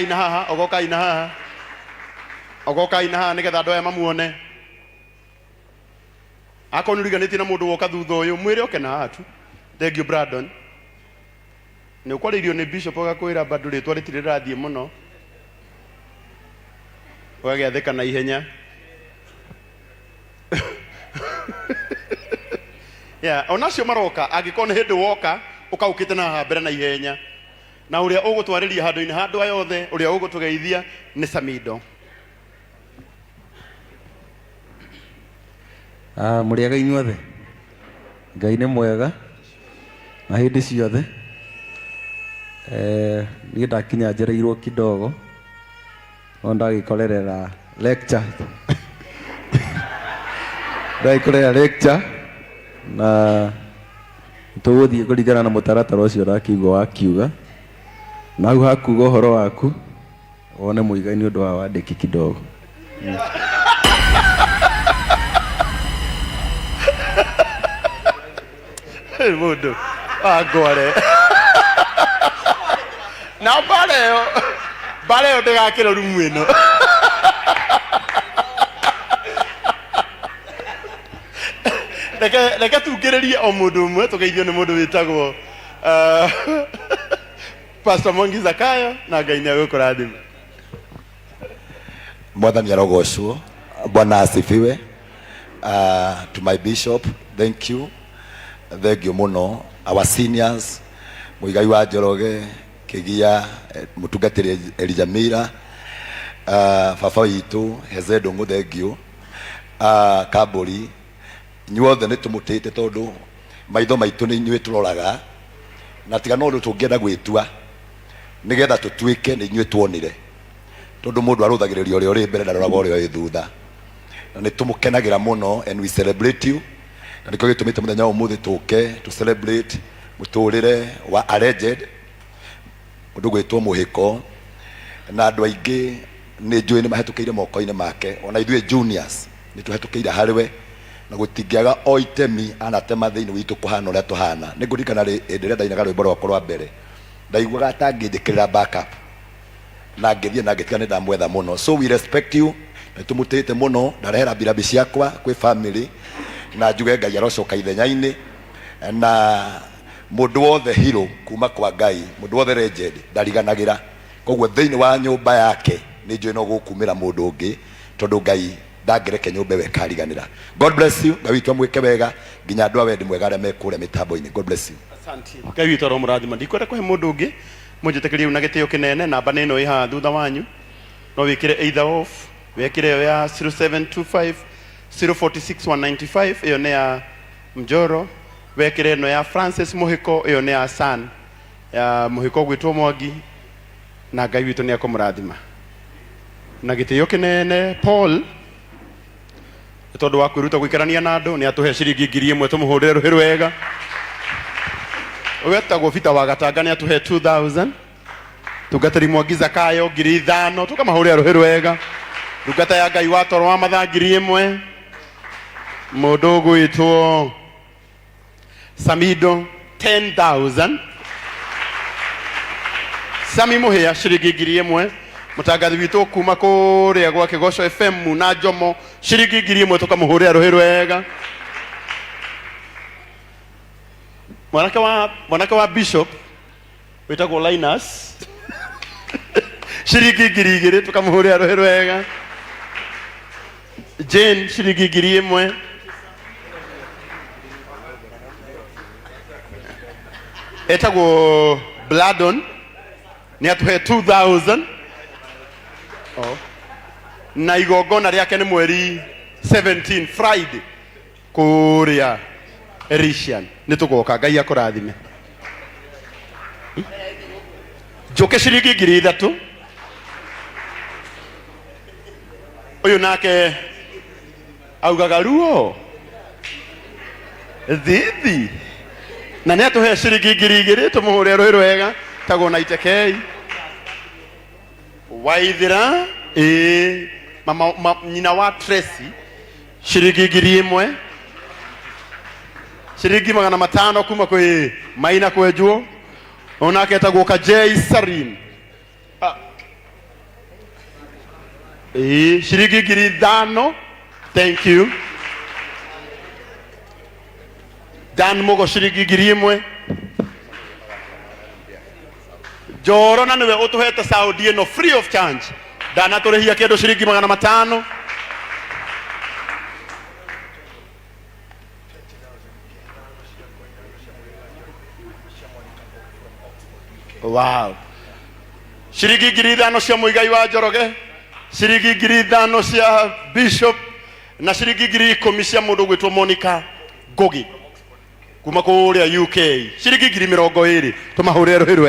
Na haha ogokai na haha ogokai na haha nigetha andũ aya mamuone. Akorwo nĩ ũriganĩtie na mũndũ woka thutha ũyũ, mwĩre oke na haha tu. Thank you, Brandon. Nĩ ũkwarĩirio nĩ bishop agakwĩra bado rĩtwa rĩtirĩ rĩrathiĩ mũno, ũgagĩathĩka na ihenya. Yeah, onacio maroka angĩkorwo nĩ hĩndĩ woka ũkaũkĩte na haha mbere na ihenya. Na ũrĩa ũgũtwarĩria handũ-inĩ ha andũ aya othe, ũrĩa ũgũtũgeithia nĩ Samido. Ah, mũrĩega inyuothe. Ngai nĩ mwega na hĩndĩ ciothe. Eh, niĩ ndakinya njereirwo kidogo no ndagĩkorerera lecture, ndagĩkorerera lecture na tũgũthiĩ kũringana na mũtaratara ũcio ndakĩigua wakiuga, na hau hakuga ũhoro waku wone Mũigai nĩ ũndũ wa wandĩki kidogo. Mũndũ angware na mbara ĩyo, mbara ĩyo ndĩgakĩra rumu ĩno. Reke tungĩrĩrie o mũndũ ũmwe tũgeithio nĩ mũndũ wĩtagwo Pastor Mwangi Zakayo, na Ngai nĩ agũkũrathima. Mwathani arogocwo. Bwana asifiwe. To my bishop, thank you. Thank you muno. Our seniors, Muigai wa Njoroge, Kigia, Mutungatiri Elijah Mira, baba witũ Heze Ndung'u, thank you. Kamburi, inyuothe nĩ tũmũtĩte tondũ maitho maitũ nĩ inyuĩ tũroraga, na tiga no ũndũ tũngĩenda gwĩtua nĩgetha tũtuĩke nĩ inyuĩ tuonire, tondũ mũndũ arũthagĩrĩria ũrĩa ũrĩ mbere ndaroraga ũrĩa ũrĩ thutha. Na nĩ tũmũkenagĩra mũno and we celebrate you, na nĩkĩo gĩtũmĩte mũthenya wa ũmũthĩ tũke to celebrate mũtũrĩre wa a legend, mũndũ gwĩtwo Mũhĩko, na andũ aingĩ nĩ njũĩ nĩ mahĩtũkĩire moko-inĩ make, ona ithuĩ juniors nĩ tũhĩtũkĩire harĩ we, na gũtingĩaga o itemi anatema thĩinĩ witũ kũhana ũrĩa tũhana. Nĩ ngũririkana hĩndĩ ĩrĩa ndainaga rwĩmbo rwakwa rwa mbere, ndaiguaga atangĩnjĩkĩrĩra backup, na ngĩthiĩ na ngĩtiga nĩ ndamwetha mũno. So we respect you, nĩ tũmũtĩĩte mũno. Ndarehe rambirambi ciakwa kwĩ family, na njuge Ngai arocoka ithenya-inĩ, na mũndũ wothe hero kuma kwa Ngai, mũndũ wothe legend ndariganagĩra. Koguo thĩinĩ wa nyũmba yake nĩ njũĩ no gũkumĩra mũndũ ũngĩ, tondũ Ngai ndangĩreke nyũmba ĩyo ĩkariganĩra. God bless you. Ngai witũ amwĩke wega nginya andũ a wendi mwega arĩa me kũrĩa mĩtambo-inĩ. God bless you. Asante. Ngai witũ aromũrathima. Ndikwenda kũhe mũndũ ũngĩ, mũnjĩtĩkĩrie rĩu na gĩtĩo kĩnene. Namba nĩ ĩno ĩ haha thutha wanyu, no wĩkĩre either off, wekĩre ĩyo ya 0725 046 195, ĩyo nĩ ya Mjoro, wekĩre ĩno ya Francis Mũhĩko, ĩyo nĩ ya San ya Mũhĩko gwĩtwo Mwangi, na Ngai witũ nĩ ekũmũrathima na gĩtĩo kĩnene. Paul, nĩ tondũ wa kwĩruta gũikarania na andũ, nĩ atũhe ciringi 1000, tũmũhũrĩre rũhĩ rwega. Wetagwo Peter wa Gatanga nĩ atũhe 2000. Tungatĩri Mwangi Zakayo 5000, tũkamahũrĩra rũhĩ rwega. Ndungata ya Ngai wa toro wa mathaa 1000. Mũndũ ũgwĩtwo Samido 10,000. Sami Mũhĩa ciringi 1000. Mũtangathi witũ kuma kũrĩa gwa Kĩgoco FM na Njomo ciringi 1000, tũkamũhũrĩra rũhĩ rwega. Mwanake wa Bishop wĩtagwo Linus ciringi 2000, tũkamũhũrĩra rũhĩ rwega. Jane ciringi 1000. Etagwo Bladon nĩ atũhe 2000. Oh. Na igongona rĩake nĩ mweri 17 Friday kũrĩa Erisian, nĩ tũgoka. Ngai akũrathime. Njũke ciringi 3000. Ũyũ nake augaga ruo thithi, na nĩ atũhe ciringi 2000, tũmũhũre rũĩ rwega. Tagwo na itekei Waithira, ĩĩ mama, ma, nyina wa Tracy ciringi 1000. Ciringi 500 kuma kwĩ Maina Kwenjwo, onake etagwo Kajei Sarin. Ah. Ĩĩ, ciringi 5,000. Thank you. Dan Mugo ciringi 1,000. Njoro na nĩwe ũtũhete sound ĩno free of charge, ndanatũrĩhia kĩndũ, ciringi 500. Wow, ciringi 5,000 cia Muigai wa Njoroge, ciringi 5,000 cia Bishop na ciringi 10,000 cia mũndũ ũgwĩtwo Monica Ngugi kuma kũrĩa UK, ciringi 20,000. Tũmahũrĩre rũhĩ rwe.